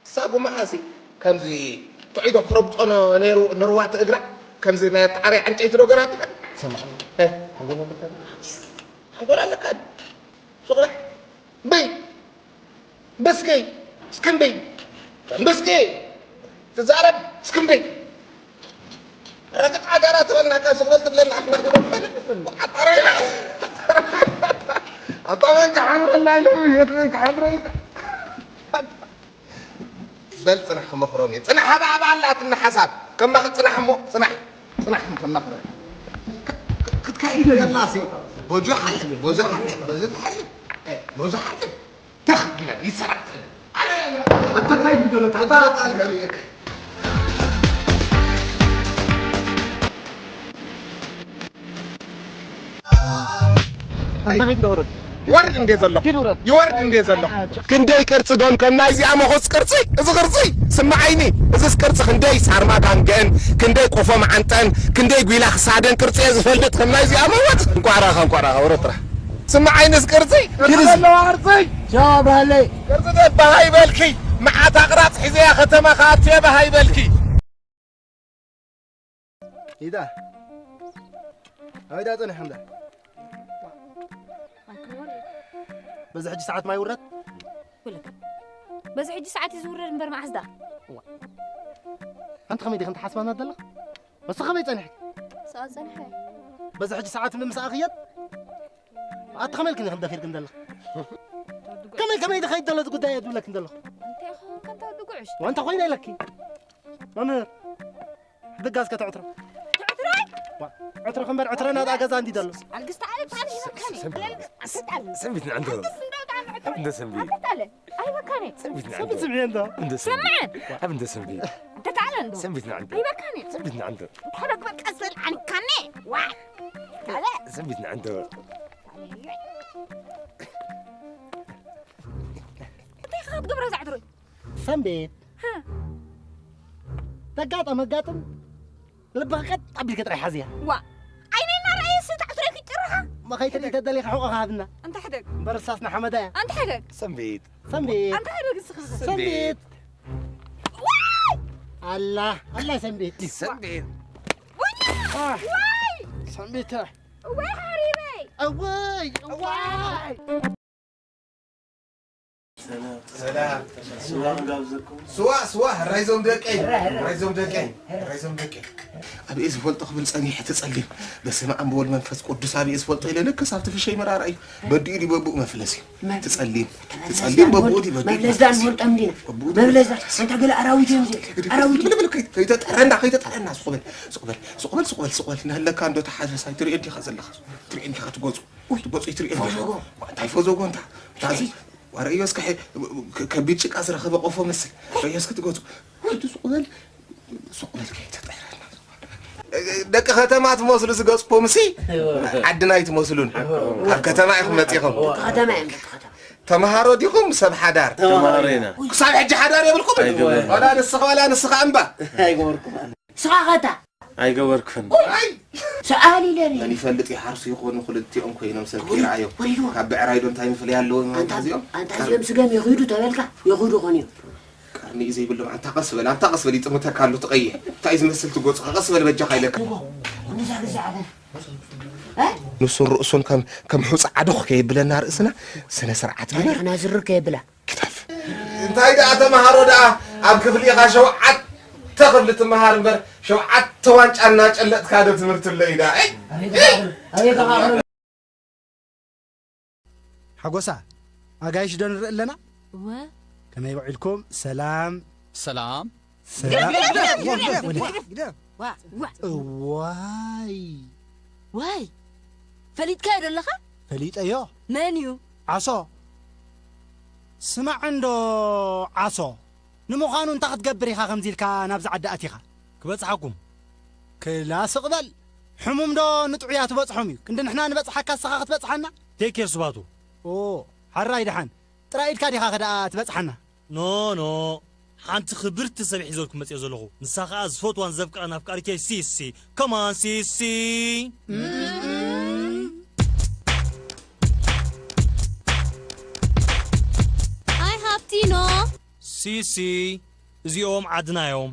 ሳጉማኣሲ ከምዚ ጥዒዶ ክረብጦ ነ-፣ ነይሩ ንርዋት እግራ ከምዚ ናይ ኣተዓርያ ዕንጨይቲ ዶ ገና ትብል? ስማዕ፣ እ። ሓንጎል ኣለካ? ሓንጎል ኣለካ? ሱቕ በል። እምበይ። እምበስከይ። እስከ እምበይ። እምበስከይ። ትዛረብ። እስከ እምበይ። ረግጥ ኣጋራ ትበልናካ፣ ሱቕ በል ትብለና፣ ኣሕመድ ትበል። ኣጣራይና። ኣጣራይና ክሓምረና ኢሉ፣ የትበል ክሓምረና። በል ጽናሕ፣ ክመኽሮም እየ። ጽናሕ፣ ሃባ፣ ሃባ ኣላትና ሓሳብ። ከማኽ ጽናሕ እሞ፣ ጽናሕ። ጽናሕ እሞ ከማኽሮ። ክትካይድ የላሲ። ቦጆ ሓልፍ፣ ቦጆ ሓልፍ፣ ቦጆ ሓልፍ። እ፣ ቦጆ ሓልፍ። ተኽ ይላል፣ ይሰራዕ። ኣረ፣ ኣረ፣ ኣረ። ኣተካይድ ደሎ፣ ታታ፣ ታታ፣ ታታ። ይወርድ እንዴ ዘሎ? ይወርድ እንዴ ዘሎ? ክንደይ ቅርጺ ዶን ከም ናይዚኣ መኹስ ቅርጺ፣ እዚ ቅርጺ ስምዓይኒ፣ እዚስ ቅርጺ ክንደይ ሳርማ ጋንገአን፣ ክንደይ ቆፎ መዓንጠን፣ ክንደይ ጒላ ክሳደን ቅርጺ እየ ዝፈልጥ ከም ናይዚኣ መወት። እንቋዕ ራኻ፣ እንቋዕ ራኻ፣ ወረትራ። ስምዓይንስ ቅርጺ፣ ይልዝ። ኣለዋ ቅርጺ። ሻ ባህለይ። ቅርጺ ደባሃይ በልኪ፣ መዓት ኣቕራጽ ሒዘያ ከተማ ከኣትየ ባሃይ በልኪ። ኢዳ። ኣበይ ዳ ጸኒሕኩም ዳ? ኣይክወርድ። በዚ ሕጂ ሰዓት ማይ ውረድ? ውለድ። በዚ ሕጂ ሰዓት እዩ ዝውረድ እምበር መዓስ ዳ? እዋ። ኣንቲ ከመይ ዲኺ ትሓስባና ዘለኺ? በሱ ከመይ ጸኒሕኪ? ሰዓት ጸኒሐ። በዚ ሕጂ ሰዓት ንምስኣ ክየድ? ኣቲ ከመይ ኢልክን ኢኽን ደፊርክን ዘለኺ? ከመይ፣ ከመይ ድኸይድ ዘሎ እቲ ጉዳይ እየ ዝብለክን ዘለኹ። እንታይ ኾንካ እንታይ ወዲ ጉዕሽ? ወንተ ኮይነ ኢለኪ። መምህር፣ ሕድጋ እስከ ተዕትሮ። ተዕትሮይ? ዋ፣ ዕትሮ ክንበር ዕትሮ ናብኣ ገዛ እንዲ ዘሎ። ኣልግስቲ ዓለ ታሪኽ ይበካኒ። ሰንቢት ንዕንዶ። ኣልግስቲ እንደው ጣዕሚ ዕትሮ። እንደ ሰንቢት። ኣልግስቲ ዓለ። ኣይበካኒ። ሰንቢት ንዕንዶ። ሰንቢት ስምዒ እንዶ። እንደ ሰንቢት። ስምዒ። ኣብ እንደ ሰንቢት። እንተ ታለ እንዶ። ሰንቢት ንዕንዶ። ኣይበካኒ። ሰንቢት ንዕንዶ። ሓደ ግበር ቀስ በል ዓንካኒ። ዋ። ታለ። ሰንቢት ንዕንዶ። እንታይ ኢኻ ክትገብሮ እዛ ዕትሮይ? ሰንቤት። ሃ። ተጋጠም ኣጋጥም ልብኻ ቀጥ ኣቢልካ ጥራይ ሓዝያ። ዋ፣ ዓይነይ እናረኣየ ስታዕ ትረኪ ጭርኻ። መኸይ ትርኢ ተደሊኻ ሕቖኻ ሃብና። ኣንታ ሕደግ። እምበር እሳስ ንሓመዳ እያ። ኣንታ ሕደግ። ሰንቤት። ሰንቤት። ኣንታ ሕደግ እስኻ። ሰንቤት። ዋይ! ኣላ፣ ኣላ ሰንቤት። ሰንቤት። ዋይ! ኣህ። ዋይ! ሰንቤት። ወይ ሓሪረይ! እወይ! እዋይ! ሰላም። ሰላም። ስዋ ንጋብዘኩም። ስዋ፣ ስዋ፣ ራይዞም ደቀይ፣ ራይዞም ደቀይ፣ ራይዞም ደቀይ። ኣበይ ዝፈልጦ ክብል ጸኒሐ፣ ትጸሊም። በስመ ኣብ ወወልድ መንፈስ ቅዱስ ኣበይ ዝፈልጦ ኢለ ልክስ ኣብቲ ፍሸይ መራራ እዩ። በዲኡ ድዩ በብኡ መፍለስ እዩ። መ-፣ ትጸሊም፣ መፍለስ ትጸሊም ዳን በብኡ ወልድ፣ ድዩ በዲኡ መፍለስ ዳን መፍለስ እዩ። ወልድ ኣምዲና። በብኡ ድዩ መፍለስ ዳን። መፍለስ። ኣንታ ገለ ኣራዊት እዮም እዚኦም። ግዲ፣ ግዲ፣ ኣራዊት ግዲ፣ እዮም። ግዲ፣ ግዲ፣ ከይተጠረና፣ ከይተጠረና፣ ስቕ በል፣ ስቕ በል፣ ስቕ በል፣ ስቕ በል። ንህለካ እንዶ ተሓዘስ ኣይትርእዮ ዲኻ ዘለኻ? ትርእዮ ዲኻ ትጎጹ? ትጎጹ ይትርእዮ ኣለኻ። ፎዞጎ። እንታይ ፎዞጎ እንታ? እንታይ? ዋረ እዮ እስከ ከ-፣ ከቢድ ጭቃ ዝረኸበ ቆፎ መስል። እዮ እስከ ትጎጹ። ወዲ ሱቕ በል። ሱቕ በል ከይተጠረና። ደቂ ከተማ ትመስሉ ዝገጽኩም ሲ? ዓድና ኣይትመስሉን። ካብ ከተማ ኢኹም መጺኹም። ደቂ ከተማ እዮም፣ ደቂ ከተማ። ተምሃሮ ዲኹም ሰብ ሓዳር? ተምሃሮ ኢና። ክሳብ ሕጂ ሓዳር የብልኩም? ኣይገበርናን። ዋላ ንስኻ ዋላ ንስኻ እምባ። ኣይገበርኩን። ስኻ ኸታ? ኣይገበርኩን። ቁርዓይ! ሰኣል ኢለኒ። መን ይፈልጥ ይሓርሱ ይኾኑ ክልቲኦም ኮይኖም ሰብ ወሪዱ፣ ይረኣዮም። ወሪዱ። ካብ ብዕራይ ዶ እንታይ ምፍለይ ኣለዎም ኣንታ፣ እዚኦም? ኣንታ እዚኦም ስገም ይኽዱ ተበልካ፣ ይኽዱ ኾኑ እዮም። ቀርኒ እዩ ዘይብሎም። ኣንታ ቀስ በል፣ ኣንታ ቀስ በል፣ ይጥምተካ ኣሎ ትቐይሕ። እንታይ እዩ ዝመስል ትጎጽ? ቀስ በል በጃኻ ኢለካ። እሞ፣ እምብዛ ግዜ ዓበ። እ? ንሱን ርእሱን ከም፣ ከም ሑጻ ዓዶኽ ከየብለና ርእስና ስነ ስርዓት ግበር። ታሪኽና ዝርር ከየብላ። ክታፍ። እንታይ ደኣ ተምሃሮ ደኣ ኣብ ክፍሊ ኢኻ ሸውዓተ ክፍሊ ትምሃር እምበር ሸውዓተ ዋንጫ እናጨለጥካ ዶ ትምህርቲ ኣሎ እዩ ደኣ? ኣይ! ኣበይ ተኻኽሉ? ኣበይ ተኻኽሉ? ሓጎሳ፣ ኣጋይሽ ዶ ንርኢ ኣለና? እወ። ከመይ ውዒልኩም? ሰላም። ሰላም። ሰላም። ግደፍ፣ ግደፍ፣ ግደፍ፣ ግደፍ፣ ግደፍ። ግደፍ። ዋ፣ ዋ። እዋይ። ዋይ። ፈሊጥካዮ ዶ ኣለኻ? ፈሊጠዮ። መን እዩ? ዓሶ። ስማዕ እንዶ ዓሶ። ንምዃኑ እንታይ ክትገብር ኢኻ ከምዚ ኢልካ ናብዚ ዓዲ ኣቲኻ? ክበጽሓኩም። ክላ ስቕ በል። ሕሙም ዶ ንጥዑያት ትበጽሖም እዩ? ክንዲ ንሕና ንበጽሓካ ንስኻ ክትበጽሓና? ቴክ ኬር ስባቱ። ኦ፣ ሓራይ ደሓን። ጥራይ ኢድካ ዲኻ ከደኣ ትበጽሓና? ኖ፣ ኖ። ሓንቲ ክብርቲ ሰብ ሒዘልኩም መጽየ ዘለኹ። ንሳ ኸኣ ዝፈትዋን ዘፍቅራን ኣፍቃሪተይ ሲሲ። ከማን ሲሲ። ኣይ ሃብቲኖ። ሲሲ፣ እዚኦም ዓድና እዮም።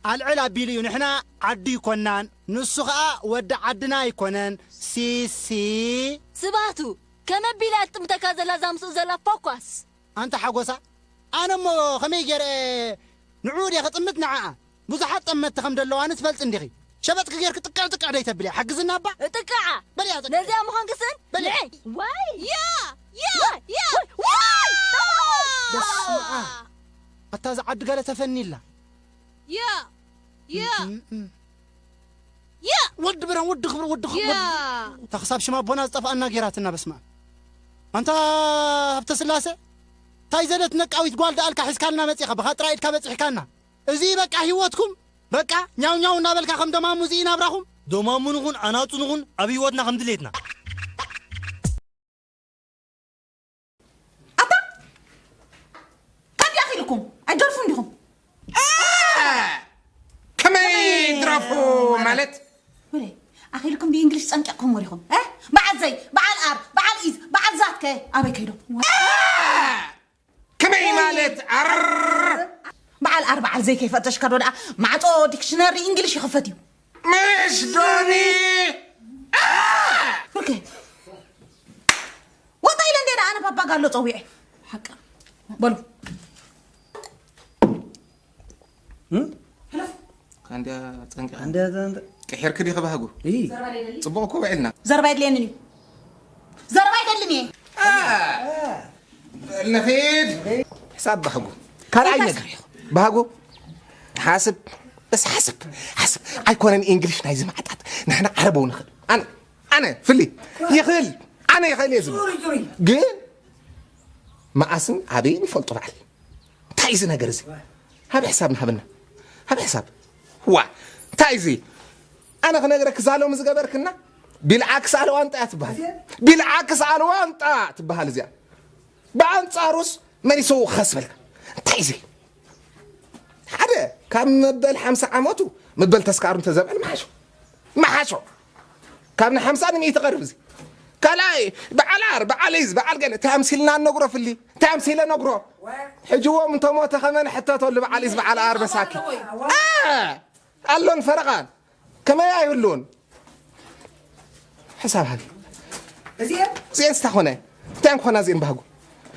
ኣልዕል ኣቢሉ እዩ፣ ንሕና ዓዱ ኣይኮናን፣ ንሱ ኸኣ ወዲ ዓድና ኣይኮነን። ሲሲ። ስብሃቱ፣ ከመይ ኣቢላ እያ ትጥምተካ ዘላ እዛ ምስኡ ዘላ ፎኳስ? ኣንታ ሓጎሳ፣ ኣነ እሞ ከመይ ገይረ ንዕኡ ድየ ክጥምት ንዓኣ? ብዙሓት ጠመትቲ ከም ዘለዋኒ ትፈልጢ እንዲኺ። ሸበጥኪ ጌርኪ ጥቅዕ ጥቅዕ ደይተብልያ፣ ሓግዝና እባ። እጥቅዓ። በልያ ጥቅዕ። ነዚኣ ምዃንኪ ስእን? በልያ። ንዒ። ዋይ። ያ፣ ያ፣ ያ። ዋይ። በስመ ኣብ። ኣታ እዛ ዓዲ ገለ ተፈኒላ። ያ፣ ያ። እም፣ እም። ያ። ወዲ ብርሃን፣ ወዲ ክብሪ፣ ወዲ ክብሪ፣ ያ። ወዲ፣ እታ ክሳብ ሽም ኣቦና ዝጠፍኣና ጌራትና፣ በስመ ኣብ። ኣንታ ሃብተ ስላሴ፣ እንታይ ዘለት ነቃዊት ጓል ደኣልካ ሒዝካልና መጺኻ፣ ብኻ ጥራይ ኢድካ በጺሕካና። እዚ በቃ ህይወትኩም፣ በቃ ኛው ኛው እናበልካ ከም ደማሙ እዚ ናብራኹም። ደማሙ ንኹን ኣናጹ ንኹን ኣብ ህይወትና ከም ድሌትና። ኣታ! ከምዚ ኣኺልኩም ኣይደርፉን ዲኹም? እ! ከመይ ከመይ ድረፉ ማለት? ማለት? ወረ፣ ኣኺልኩም ብእንግሊሽ ጸንቂቕኩም ወሪኹም፣ እ? በዓል ዘይ፣ በዓል ኣር፣ በዓል ኢዝ፣ በዓል ዛት ከ ኣበይ ከይዶም? እ! ከመይ ከመይ? ማለት? ኣር! በዓል ኣር፣ በዓል ዘይ ከይፈተሽካ ዶ ደኣ ማዕጾ ዲክሽነሪ እንግሊሽ ይኽፈት እዩ። ምሽ ዶኒ! እ! ኦኬ። ወጣ ኢለ እንዴ ደኣ ኣነ ፓፓጋሎ ጸዊዐ። ሓቂ። በሉ። እም? ካንዲያ ጸንቂኻ። ካንዲያ ጸንቂ-፣ ቅሒርክ ዲኺ ባህጉ? እይ። ጽቡቕ እኮ ውዒልና። ዘረባ የድልየንን እዩ። ዘረባ ኣይደልን እየ። አ! በል ንኺድ። ሕሳብ ባህጉ። ካልኣይ እንታይ ነገር። ስራሕ? ባህጉ። ሓስብ። በስ ሓስብ። ሓስብ። ኣይኮነን እንግሊሽ ናይ ዝማዕጣት። ንሕና ዓረብ እውን ንኽእል። ኣነ፣ ኣነ፣ ፍሊ። ይኽእል። ኣነ ይኽእል እየ ዝብል። ጽሩይ፣ ጽሩይ። ግን መኣስን ኣበይን ይፈልጡ በዓል። እንታይ እዩ እዚ ነገር እዚ? ሃብ ሕሳብ ንሃብና። ሃብ ሕሳብ። ዋ፣ እንታይ እዚ? ኣነ ክነግረክ እዛ ሎሚ ዝገበርክና ቢልዓክስ ኣልዋንጣ እያ ትበሃል። ቢልዓክስ ኣልዋንጣ ትበሃል እዚኣ። ብኣንጻሩስ መን ይሰውቕ ከስበልካ? እንታይ እዚ? ሓደ ካብ መበል ሓምሳ ዓመቱ መበል ተስካሩ እንተዘብዕል መሓሾ። መሓሾ። ካብ ንሓምሳ ንሚእቲ ቀርብ እዚ። ካልኣይ፣ በዓል ዓር፣ በዓል ዒዝ፣ በዓል ገለ፣ እንታይ ኣምሲልና ንነግሮ ፍሊ? እንታይ ኣምሲለ ነግሮ? ሕጂ እዎም እንተሞተ ከመ ንሕተተሉ በዓል ዒዝ፣ በዓል ዓር፣ በሳኪ? እ! ኣሎን ፈረቓን። ከመይ ኣይህልውን? ሕሳብ ሃቢ። እዚኤን? እዚኤን ስታ ኾነ? እንታይ እንኮና እዚኤን ባህጉ?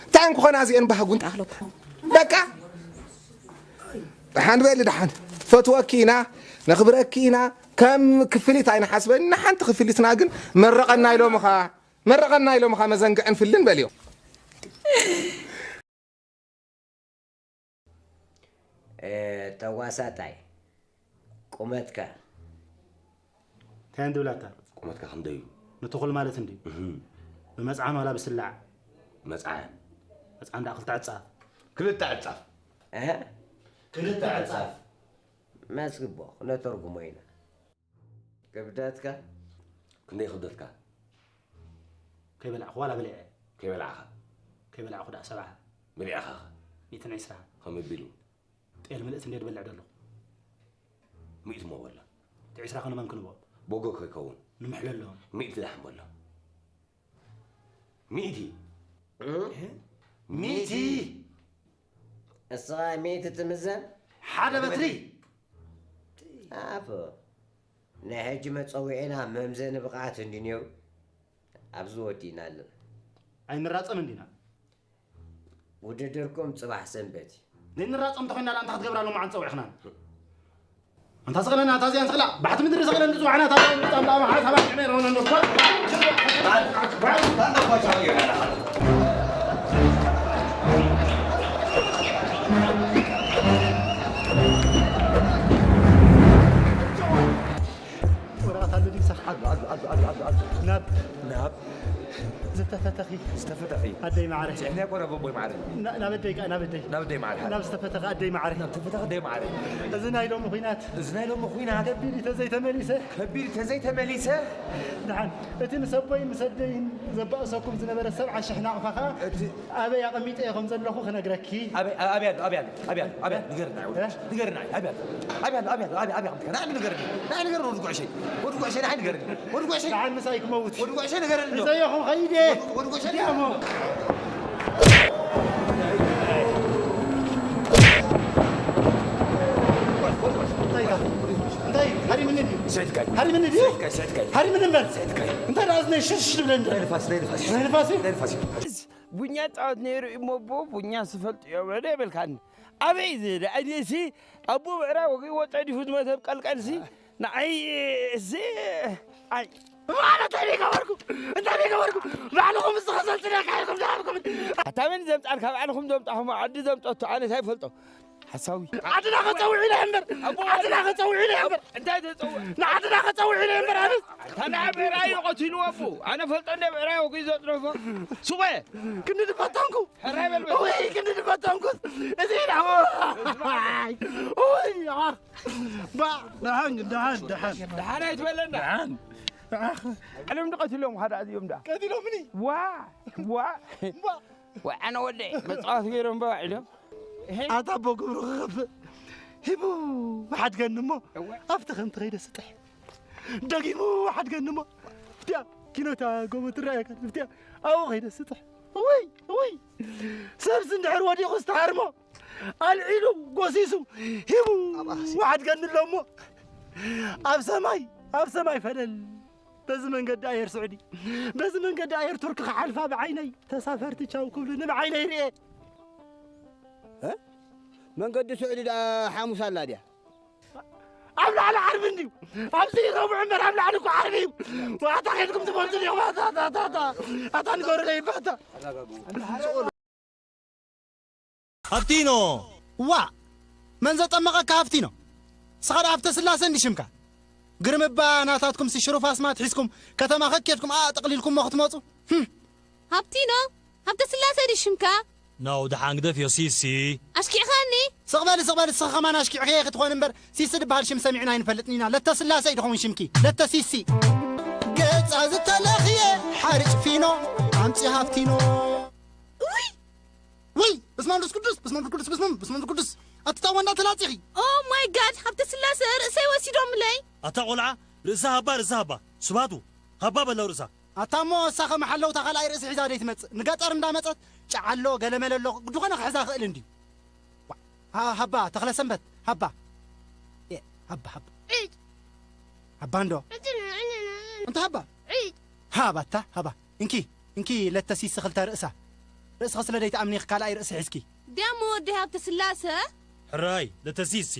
እንታይ እንኮና እዚኤን ባህጉ? ኣኽለኩም። በቃ። ደሓን በሊ፣ ደሓን። ፈትወኪ ኢና፣ ነኽብረኪ ኢና። ከም ክፍሊት ኣይንሓስበን። ንሓንቲ ክፍሊትና ግን መረቐና ኢሎምኻ። መረቐና ኢሎምኻ፣ መዘንግዕን ፍልን በልዮ። እ፣ ተዋሳጣይ፣ ቁመትካ? እንታይ እንድብላታ? ቁመትካ ክንደይ እዩ? ንትኹል ማለት እንድዩ። እህ። ብመጽዓን ዋላ ብስላዕ? መጽዓን። መጽዓን ደኣ ክልተ ዕጻፍ። ክልተ ዕጻፍ? እህ? ክልተ ዕጻፍ። መስግቦ፣ ክነተርጉሞ ኢና። ክብደትካ? ክንደይ ክብደትካ? ከይበላዕኹ ዋላ በሊዐ? ከይበላዕኻ? ከይበላዕኹ ደኣ ሰብዓ። በሊዕኻ ኸ? ሚእትን ዕስራ። ከመይ ኣቢሉ? ጤል ምልእቲ እንድየ ድበልዕ ዘለኹ። ሚእቲ እሞ በሎ። እቲ ዕስራ ከ ንመን ክንቦ? ቦጎ ከይከውን። ንምሕለሎም። ሚእቲ ደሓን በሎ። ሚእቲ። እ? ሚእቲ። እስኻ ሚእቲ ትምዘን? ሓደ በትሪ። ኣፎ። ናይ ሕጂ መጸውዒና መምዘኒ ብቕዓት እንድዩ ነይሩ። ኣብዚ ወዲእና ኣለና። ኣይንራጸምን ዲና? ውድድርኩም ጽባሕ ሰንበት እዩ። ዘይንራጸም እንተኾይንና ደኣ እንታይ ክትገብራ ሎማዓንቲ ጸዊዕኽናና? ኣንታ ስቕለና፣ እታ እዚኣ ንስቕላ። ባሕቲ ምድሪ ስቕለኒ፣ ጽባሕና እታ እዚኣ ንጻም ደኣ መሓዝ ሃባ ዕሜ ረውነ ንኳ። ወረቐት ኣሎ ድዩ? ሳሕ። ኣሎ፣ ኣሎ፣ ኣሎ፣ ኣሎ፣ ኣሎ፣ ኣሎ። ናብ ናብ ዝተፈተኺ ዝተፈተኺ ኣደይ ማዕረ። ጽሕፍና ቆረብ ኣቦይ ማዕረ። ና-፣ ናብ ኣደይ ከኣ፣ ናብ ኣደይ። ናብ ኣደይ ማዕረ። ናብ ዝተፈተኺ ኣደይ ማዕረ። ናብ ዝተፈተኺ ኣደይ ማዕረ። እዚ ናይ ሎሚ ኲናት። እዚ ናይ ሎሚ ኲናት። ከቢድ እዩ ተዘይተመሊሰ። ከቢድ እዩ ተዘይተመሊሰ። ደሓን፣ እቲ ምስ ኣቦይን ምስ ኣደይን ዘባእሰኩም ዝነበረ ሰብዓ ሽሕ ናቕፋ ከኣ እቲ ኣበይ ኣቐሚጠዮ ከም ዘለኹ ክነግረኪ። ኣበይ፣ ኣበይ ኣሎ፣ ኣበይ ኣሎ፣ ኣበይ ኣሎ፣ ኣበይ ኣሎ፣ ንገርና፣ እ? ንገርና፣ ኣበይ ኣሎ፣ ኣበይ ኣሎ፣ ኣበይ ኣሎ፣ ኣበይ ኣሎ፣ ኣበይ ኣሎ፣ ንገርኒ፣ ንገርኒ፣ ወዲ ጉዕሸይ፣ ወዲ ጉዕሸይ፣ ንዓይ ንገርኒ፣ ወዲ ጉዕሸይ፣ ደሓን ምሳይ ክመውት። ወዲ ጉዕሸይ ንገረኒ፣ ዶ? ሒዘዮ ኹም ኸይደ። ወዲ፣ ወዲ ጉዕሸይ፣ ዲያሞ። እንታይ ሃሪምኒ ድዩ? ስዕድካይ። ሃሪምኒ ድዩ? ስዕድካይ፣ ስዕድካይ። ሃሪምኒ እምበር። ስዕድካይ። እንታይ ደኣ እዚ ናይ ሽሽ ዝብለኒ? ናይ ንፋስ፣ ናይ ንፋስ። ናይ ንፋስ እዩ? ናይ ንፋስ እዩ። ቡኛ ጻወት ነይሩ እዩ እሞ፣ ኣቦ ቡኛ ዝፈልጡ እዮም፣ ወደ ይበልካኒ። ኣበይ እዚ ደኣ? እዚ ኣቦ ብዕራይ ወጊእዎ ጸዲፉ ዝመተ ቀልቀልሲ። ንዓይ እዚ፣ ኣይ። ማለት እንታይ ገበርኩ? እንታይ ገበርኩ? ባዕልኹም ዝተኸሰልትና ካይኹም ዝሃብኩም። ኣታ መን ዘምጻልካ? ባዕልኹም ዘምጻኹም፣ ዓዲ ዘምጸቱ፣ ኣነ እንታይ ይፈልጦ? ሓሳዊ። ዓድና ከጸውዕ ኢለ እምበር፣ ኣቦ ዓድና ከጸውዕ ኢለ እምበር። እንታይ ተጸውዕ? ንዓድና ከጸውዕ ኢለ እምበር፣ ኣነስ። ኣታ ንዓ ብዕራይ እዩ ቀቲልዎ ኣቦ። ኣነ ፈልጦ እንደ ብዕራይ ወጊኡ ዘጥረፎ። ሱቐ። ክንዲ ድፈተንኩ። ሕራይ በል በል። ወይ ክንዲ ድፈተንኩ። እዚ ኢላ። ወይ፣ ኣ። ባ፣ ደሓን፣ ደሓን፣ ደሓን። ደሓን ኣይትበለና። ደሓን። ኣኽ። ዓለም ድቐትሎም ሓደ ኣዚኦም ደኣ። ቀቲሎምኒ? ዋ፣ ዋ። ባ። ዋ፣ ኣነ ወደ መጻወት ገይሮም በባዕ ኢሎም። እሄ። ኣታ ኣቦ ግብሩ ክኸፍእ ሂቡ ሓድገኒ እሞ እወ። ኣብቲ ከምቲ ከይደ ስጥሕ። ደጊሙ ሓድገኒ እሞ ኣብቲያ ኪኖታ ጎቦ ትረኣየካ ኣብቲያ ኣብኡ ከይደ ስጥሕ። ውይ፣ ውይ። ሰብሲ እንድሕር ወዲቑ ዝተሃርሞ ኣልዒሉ ጎሲሱ ሂቡ ኣብ ኣኽሲ። ሓድገኒ ኣሎ እሞ ኣብ ሰማይ፣ ኣብ ሰማይ ፈለል። በዚ መንገዲ ኣየር ስዑዲ፣ በዚ መንገዲ ኣየር ቱርኪ ክሓልፋ ብዓይነይ ተሳፈርቲ ቻው ክብሉ ንብዓይነይ ርኤ። እ? መንገዲ ስዑዲ ደኣ ሓሙስ ኣላ ድያ? ኣብ ላዕሊ ዓርቢ እንድዩ። ኣብዚ ረቡዕ እምበር ኣብ ላዕሊ እኮ ዓርቢ እዩ። ዋታ ከድኩም ትፈልጡ ዲኹም? ኣታ፣ ኣታ፣ ኣታ፣ ኣታ። ኣታ ንገሩለይ እባ ኣታ። ሃብቲኖ! ዋ! መን ዘጠመቐካ ሃብቲኖ? ንስኻ ደኣ ሃብተ ስላሰ እንዲ ሽምካ? ግርም እባ ናታትኩም ሲ ሽሩፍ ኣስማት ሒዝኩም ከተማ ከኬድኩም ኣጠቕሊልኩሞ ክትመጹ? ህም! ሃብቲኖ! ሃብተ ስላሰ ድዩ ሽምካ? ናው ደሓን ግደፍዮ ሲሲ። ኣሽኪዕኻኒ? ስቕ በል፣ ስቕ በል፣ ንስኺ ከማን ኣሽኪዕክየ ክትኾን እምበር፣ ሲሲ ድበሃል ሽም ሰሚዕና ኣይንፈልጥን ኢና። ለተ ስላሰ እዩ ድኸውን ሽምኪ። ለተ ሲሲ። ገጻ ዝተለኽየ ሓርጭ ፊኖ፣ ኣምጺ ሃብቲኖ። ውይ! ውይ! በስመ አብ መንፈስ ቅዱስ፣ በስመ አብ መንፈስ ቅዱስ፣ በስመ አብ መንፈስ ቅዱስ። ኣቲ ታዋ እንዳተላጺኺ። ኦ ማይ ጋድ፣ ሃብተ ስላሰ ርእሰይ ወሲዶምለይ። ኣታ ቆልዓ፣ ርእሳ ሃባ፣ ርእሳ ሃባ። ስባቱ፣ ሃባ በላው ርእሳ። ኣታ እሞ እሳ ከመሓለውታ ካልኣይ ርእሲ ሒዛ ደይ ትመጽእ? ንገጠር እንዳመጸት ጫዓሎ፣ ገለመለሎ፣ ግዲ ኾነ ክሕዛ ክእል እንድዩ። ዋ፣ ሃ-፣ ሃባ፣ ተኽለ ሰንበት፣ ሃባ። ኤ፣ ሃባ፣ ሃባ። ዒጭ። ሃባ እንዶ። ዒጭ፣ ዒጭ፣ ዒጭ፣ ዒጭ። እንተ ሃባ። ዒጭ። ሃባ፣ ኣታ፣ ሃባ። እንኪ፣ እንኪ ለተሲሲ ክልተ ርእሳ። ርእስኺ ስለ ደይትኣምኒ ኢኺ ካልኣይ ርእሲ ሒዝኪ። ድያሞ ወዲ ሃብተ ስላሰ? ሕራይ፣ ለተሲሲ።